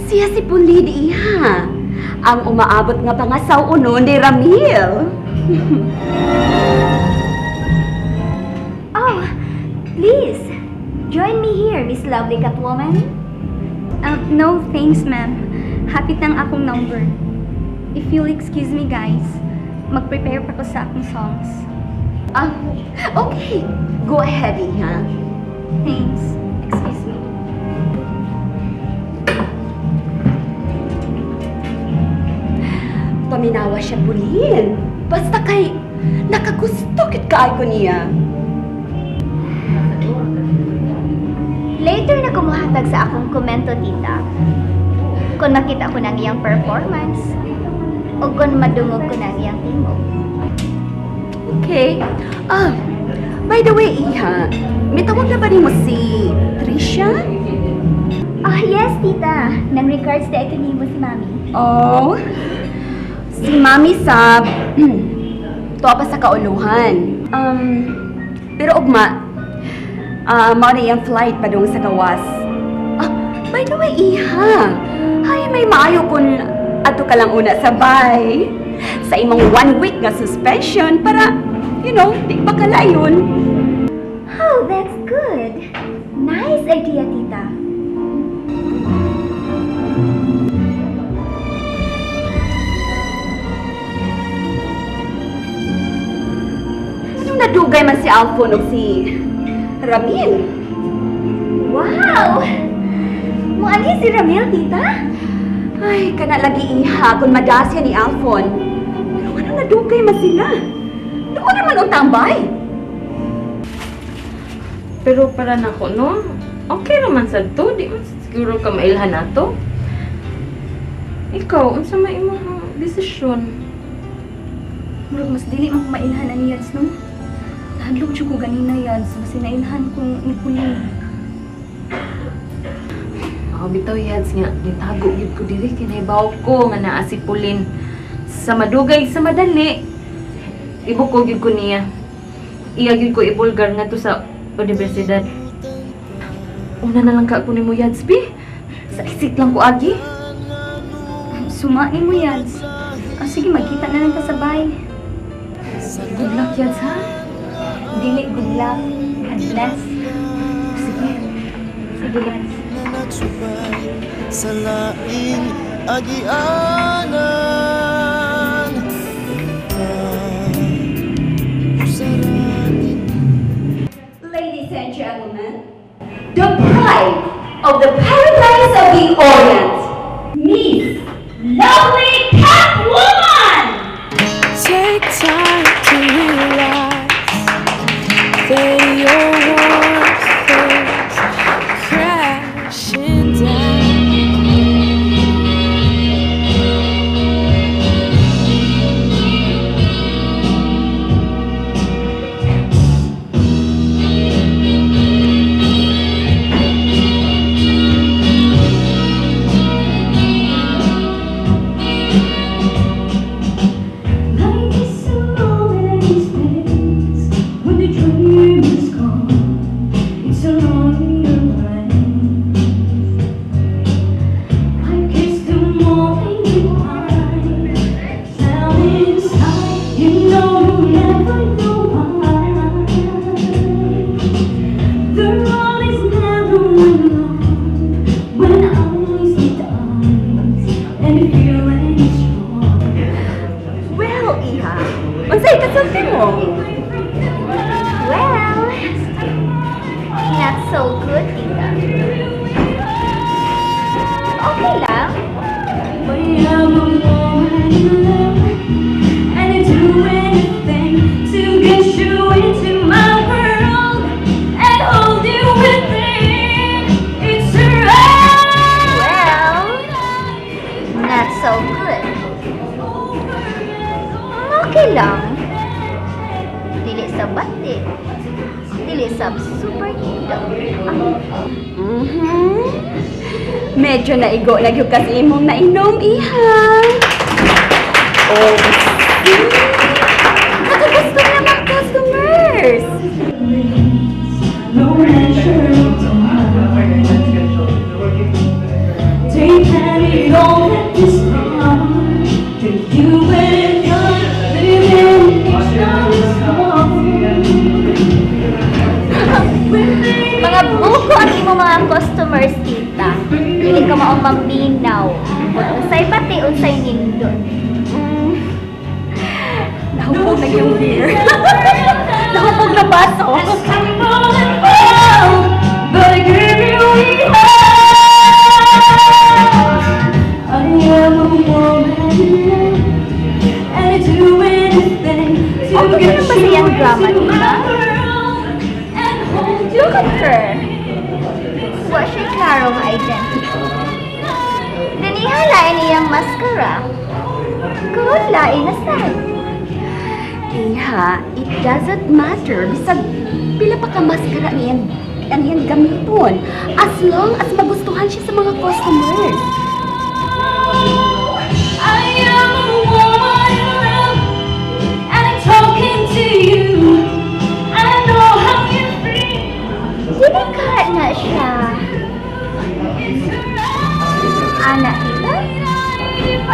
Siya si Pauline, iha. Ang umaabot nga pangasaw-uno ni Ramil. Oh, please, join me here, Miss Lovely Catwoman. No, thanks, ma'am. Happy tang akong number. If you'll excuse me, guys, mag-prepare pa ko sa akong songs. Ah, okay. Go ahead, iha. Thanks. Excuse me. Paminawa siya, Pauline. Basta kay nakagusto kit kaay ko niya. Later na kumuhatag sa akong komento, tita. Kung makita ko ng iyang performance, o kung madungog ko ng iyang tingog. Okay. Ah, by the way, iha, may tawag na ba nimo si Trisha? Ah, yes, tita. Nang regards na ito nimo si Mami. Oh, si Mami sab, tuwa pa sa kauluhan. Pero ugma, mao na iyang flight padung sa gawas. Ah, by the way, iha, hay may maayo kun ato ka lang una sa bay. Sa imong 1 week nga suspension para, di ba kalayon? Oh, that's good. Nice idea, tita. Anong nadugay man si Alfon o si Ramil? Wow! Muanhi si Ramil, tita? Ay, kana lagi, iha, kung madasya ni Alfon. Pero ano nadugay man sila? Doon naman ang tambay. Pero para nako, no? Okay raman sad to. Di man siguro ka mailhan nato. Ikaw, unsa may imong desisyon? Murag mas dili man ko mailhan ani, Yads, no? Nahadlok jud ko ganina, Yads. Basta nailhan ko ni Pauline. Ako bitaw, Yads, nga nitago gyud ko diri kay nahibaw ko nga naa si Pauline. Sa madugay, sa madali, ibuko gyud ko niya. Iya gyud ko ibulgar ngadto sa universidad. Una na lang ka ko nimo, Yads, bi. Sa isik lang ko agi. Suma nimo, Yads. Ah, sige, magkita na lang ta sa bay. Good luck, Yads, ha? Dili good luck. God bless. Sige. Sige, Yads. Sa laing agianan. Usaranin. Ladies and gentlemen, the pride of the paradise of the Orient, Miss Lovely Catwoman! Take time to realize that your warmth goes crashing down. Like it's a moment in space when the dream is gone. It's a lonely brain. I kiss the morning goodbye. Down inside, you know you'll never know why. The road is never alone when eyes meet eyes and the feeling is strong. Well, iha, unsay kasulti mo? Well, not so good, tita. Okay lang. We have a moment in love, and I'd do anything to get you into my world and hold you within. It's a right. Well, not so good. Okay lang. Dili sa bati. Dili sa super kingdom. Medyo naigo na gyud kasi imong nainom, iha. Oh, see? Nakagusto na mga customers. No measure of time. Take tita. Dili ka maong maminaw. Kung unsay pati, unsay nindot. Nahubog na yung beer. Nahubog na baso. But I give you I am a woman in love, and I do anything to Oh, get ganun ba you siyang drama, into tita? my world and hold you Look at her. Wa siya klaro nga identity. Diniha lain iyang maskara. Karon lain na sad. Iha, it doesn't matter. Bisag pila pa ka maskara ang iyang gamiton. As long as magustuhan siya sa mga customers. I am a woman in love, and I'm talking to you. I know how you feel. Dili ka na siya. Ana, tita?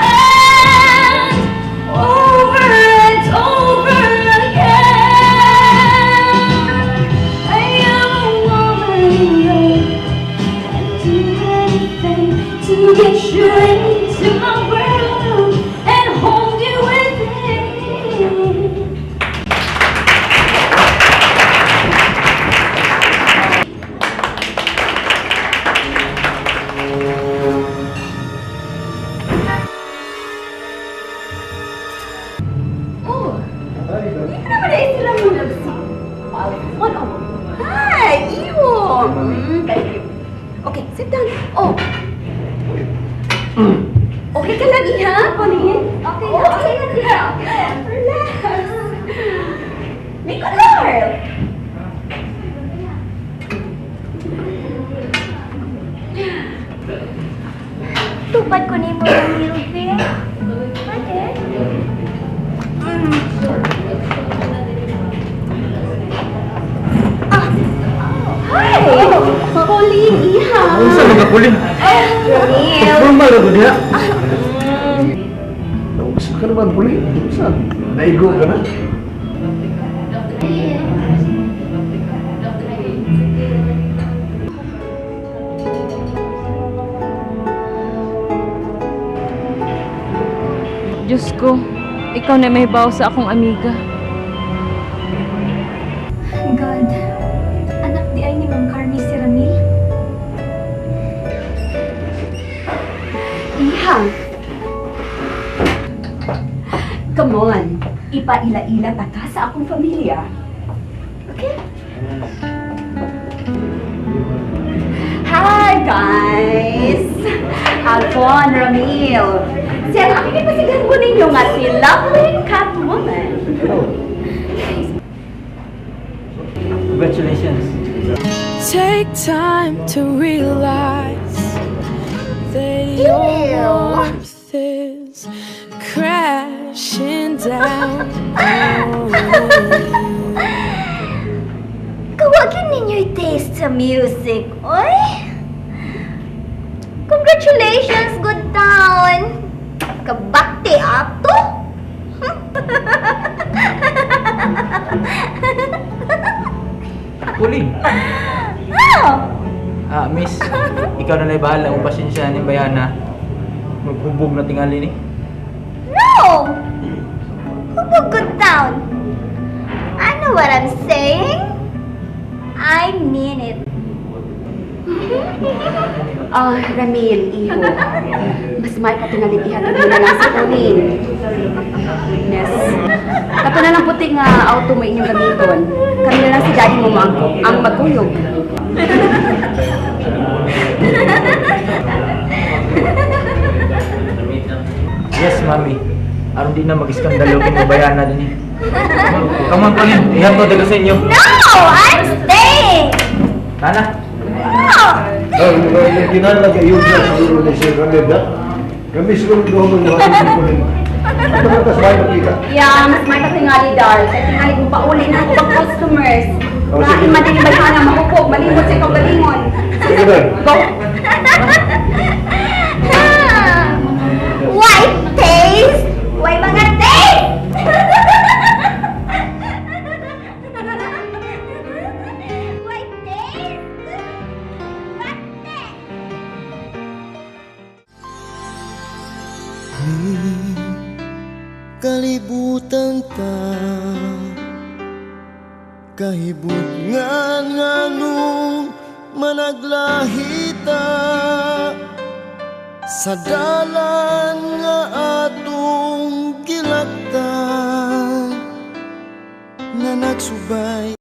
And over and over again. I am a woman in love, and do anything to get you into my world and hold you within. Oh, hindi ka naman na sila muna si Alfon. Oh, hi, iho. Thank you. Okay, sit down. Oh. Okay ka lang, Iha? Pauline? Okay, okay na, tita. Okay na. Relax. Nicolar! Tupad ko nimo ng milk. Pwede. Hi! Pauline, Iha! Unsa man ka, Pauline? Neil. Formal ra ko diha. Unsa ka naman, Pauline? Unsa? Naigo ka na? Diyos ko, ikaw na may baw sa akong amiga. God, anak di ay ni Ma'am Carmi si Ramil. Iha! Come on, ipaila-ila ta ka sa akong pamilya. Okay? Hi, guys! Alfon, Ramil. Siya ang aking ipasigan ko ninyo nga si Lovely Catwoman. Congratulations. Take time to realize that your warmth is crashing down on me. Kawagin ninyo yung taste sa music, oy! Congratulations, good town! Kabakti ato! Pauline. Oh! Ah, miss, ikaw na lang bahala kung pasensya ni Bayana. Maghubog na tingali ni. No! Hubog, good town! I know what I'm saying. I mean it. Ah, Ramil, iho. Mas may patingalig iha na lang sa Pauline. Goodness. Kato na lang puti nga auto mo inyong gamiton. Kami na lang si daddy mo ang magkuyog. Yes, mami. Aron di na mag-iskandalo kay Bayana din eh. Come on, Pauline. Ihatod ko sa inyo. No! I'm staying! Tana. No! Oh, kinahanglan kay yun siguro ni Sir Ramil, ha? Kami siguro duha mo mga ni Pauline. Ato na tas bahay makita. Yeah, mas may patingali, Dar. Kaya tingali kong pauli na ako pag customers. Oh, sige. Dahil madali bayana, mahupog, malimot sa ikaw galingon. Sige, Dar. Go! White taste? Why mga taste? White taste? Bakit? Nagbutang ta kahibutngan nganong managlahi ta sa dalan nga atong gilaktan nga nagsubay.